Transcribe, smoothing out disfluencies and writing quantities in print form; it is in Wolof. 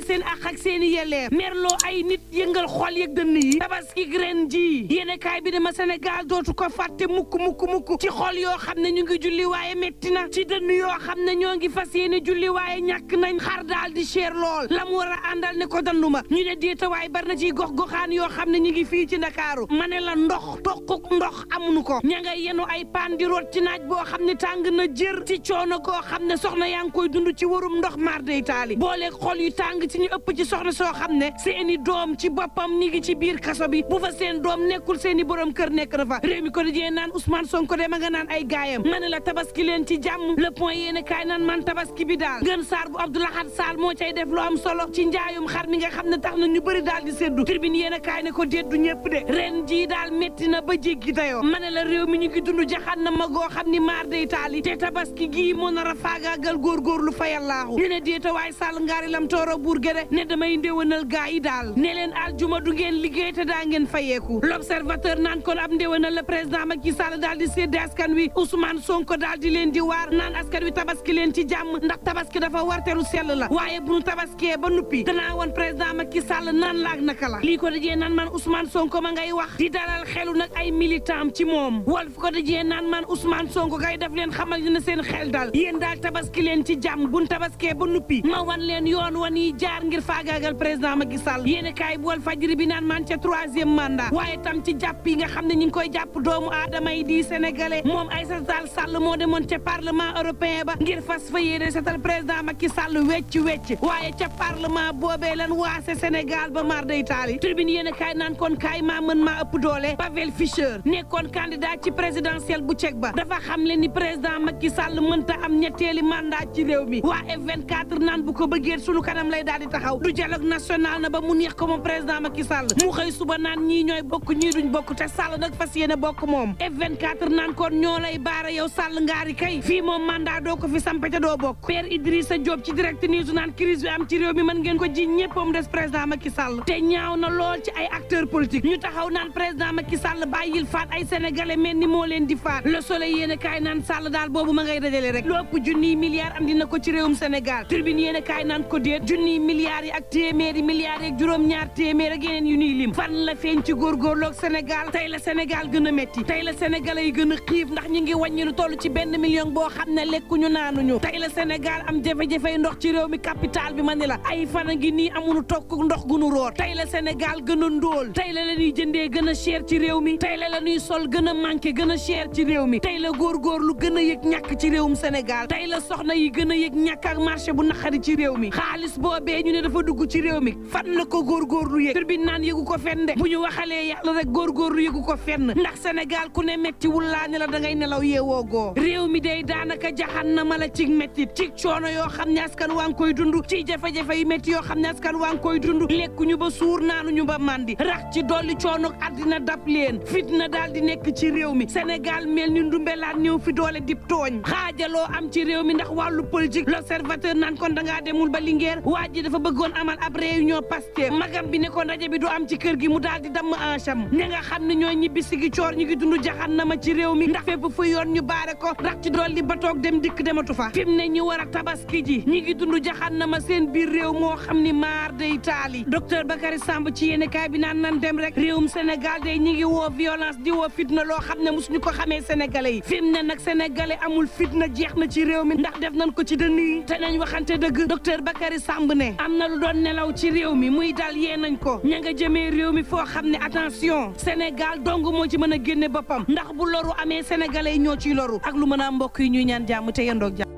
seen ak seeni yelleef merloo ay nit yëngal xol yëg dënn yi tabaski ren ji yéene kaay bi dama Sénégal dootu ko fàtte mukk ci xol yoo xam ne ñu ngi julli waaye metti na ci dënn yoo xam ne ñoo ngi fas yéene julli waaye ñàkk nañ xar daal di cher lool la mu war a àndal ne ko danduma ñu ne déeta waaye bar na ci gox-goxaan yoo xam ne ñu ngi fii ci Ndakaaru ma ne la ndox tokkuk ndox amuñu ko ña nga yenu ay paan di root ci naaj boo xam ne tàng na jër ci coono koo xam ne soxna yaa ngi koy dund ci warum ndox mar day taali booleeg xol yu tàng ci ñu ëpp ci soxna soo xam ne seeni doom ci boppam ñi ngi ci biir kaso bi bu fa seen doom nekkul seeni borom kër nekk na fa réew mi ko dijee naan Ousmane Sonko de ma nga naan ay gaayam ma ne la tabaski leen ci jàmm le point yéene kaay naan man tabaski bi daal gën saar bu Abdoulahat Sall moo cay def lu am solo ci njaayum xar mi nga xam ne tax na ñu bëri daal di seddu tribune yéene kaay ne ko déddu ñëpp de ren jii daal métti na ba jéggi dayoo ma ne la réew mi ñu ngi dund jaxan na ma goo xam ni maar day taali te tabaski gii moo nar a faagaagal góorgóorlu fa yàllaahu ñu ne déeta waay Sall ngaari lam tooro buur gede ne damay ndéwénal gaa yi daal ne leen aljuma du ngeen liggéey te daa ngeen fayeeku l'observateur naan kon ab ndéwénal la président Macky Sall daal di sédde askan wi Ousmane Sonko daal di leen di waar naan askan wi tabaski leen ci jàmm ndax tabaski dafa warteru sell la waaye bu nu tabaskee ba nuppi danaa woon président Macky Sall naan laak naka la lii ko dajee naan man Ousmane Sonko ma ngay wax di dalal xelu nag ay militant ci moom Walf ko dajee naan man Ousmane Sonko kay daf leen xamal dina seen xel dal yéen daal tabaski leen ci jàmm bu nu tabaskee ba nuppi ma wan leen yoon wan yi jaar ngir faagaagal président Macky Sall yéene kaay bu Walf Fadjri bi naan man ca troisième mandat waaye tam ci jàpp yi nga xam ne ñu ngi koy jàpp doomu aadama yi di sénégalais moom Aïssata Tall Sall moo demoon ca parlement européen ba ngir fas fa yéene setal président Macky Sall wecc waaye ca parlement boobee lan waase Sénégal ba mar day taali tribune yéene kaay naan kon kaay maa mën maa ëpp doole Pavel Fischer nekkoon candidat ci présidentielle bu Tchèque ba dafa xam le ni président Macky Sall mënta am ñetteeli mandat ci réew mi waa F24 naan bu ko bëggee sunu kanam lay daal di taxaw du dialogue national na ba mu neex ko moom président Macky Sall mu xëy suba naan ñii ñooy bokk ñii duñ bokk te Sall nag fas yéene bokk moom F24 naan kon ñoo lay baara yow Sall ngaari kay fii moom mandat doo ko fi sampe te doo bokk Père Idrissa Diop ci direct news naan crise bi am ci réew mi mën ngeen ko ji ñëppam des président Macky Sall te ñaaw na lool ci ay acteurs politiques ñu taxaw naan président Macky Sall bàyyil faat ay sénégalais mel ni moo leen di faat Le Soleil yéen a kaay naan Sall daal boobu ma ngay dajale rek lu ëpp junniy milliards andi na ko ci réewum Sénégal Tribune yéen a kaay naan ko déet junniy milliards yi ak téeméeri milliards yi ak juróom-ñaar téeméer ak yeneen yu ñuy lim fan la feeñ ci góorgóorloog Sénégal tey la Sénégal gën a métti tey la sénégalais yi gën a xiif ndax ñu ngi wàññi lu toll ci 1 million boo xam ne lekkuñu naanuñu tey la Sénégal am jafe-jafey ndox ci réew mi capital bi ma ni la ay fan a ngi nii amuñu tokk ndox gu nu root tey la Sénégal gën a ndóol tey la ñuy jëndee gën a cher ci réew mi tey la ñuy sol gën a manqué gën a cher ci réew mi tey la góorgóorlu gën a yëg ñàkk ci réewum Sénégal tey la soxna yi gën a yëg ñàkk ak marché bu naqari ci réew mi xaalis boobee ñu ne dafa dugg ci réew mi fan la ko góorgóorlu yëg Tribune naan yëgu ko fenn de bu ñu waxalee yàlla rek góorgóorlu yëgu ko fenn ndax Sénégal ku ne metti wulaa ne la da ngay nelaw yeewoo goo réew mi day daanaka jaxannama la ci mettit ci coono yoo xam ne askan waa ngi koy dund ci jafe-jafe yu métti yoo xam ne askan waa ngi koy dund lekkuñu ba suur naanuñu ba mandi rax ci dolli coono àddina dab leen fitna daal di nekk ci réew mi Sénégal mel ni ndumbelaan ñëw fi doole dib tooñ xaajaloo am ci réew mi ndax wàllu politique L'Observateur naan kon dangaa demul ba Linguère waa ji dafa bëggoon amal ab réunion Pastef magam bi ne ko ndaje bi du am ci kër gi mu daal di damm encham ña nga xam ne ñooy ñibbi sigi coor ñu ngi dund jaxannama ci réew mi ndax fépp fu yoon ñu baare ko rax ci dolli ba toog dem dikk dematu fa fi mu ne ñu war a tabaski ji ñi ngi dund jaxannama seen biir réew moo xam ni maar day taali docteur Bakary Samb ci yéene kaay bi naan nan dem rek réewum Sénégal day ñi ngi woo violence di woo fitna loo xam ne musuñu ko xamee sénégalais yi fi mu ne nag sénégalais amul fitna jeex na ci réew mi ndax def nañ ko ci dënn yi te nañ waxante dëgg docteur Bakary Samb ne am na lu doon nelaw ci réew mi muy dal yee nañ ko ña nga jëmee réew mi foo xam ne attention Sénégal dong moo ci mën a génne boppam ndax bu loru amee sénégalais yi ñoo ciy loru ak lu mën a mbokk yi ñuy ñaan jàmm te yendoog jàmm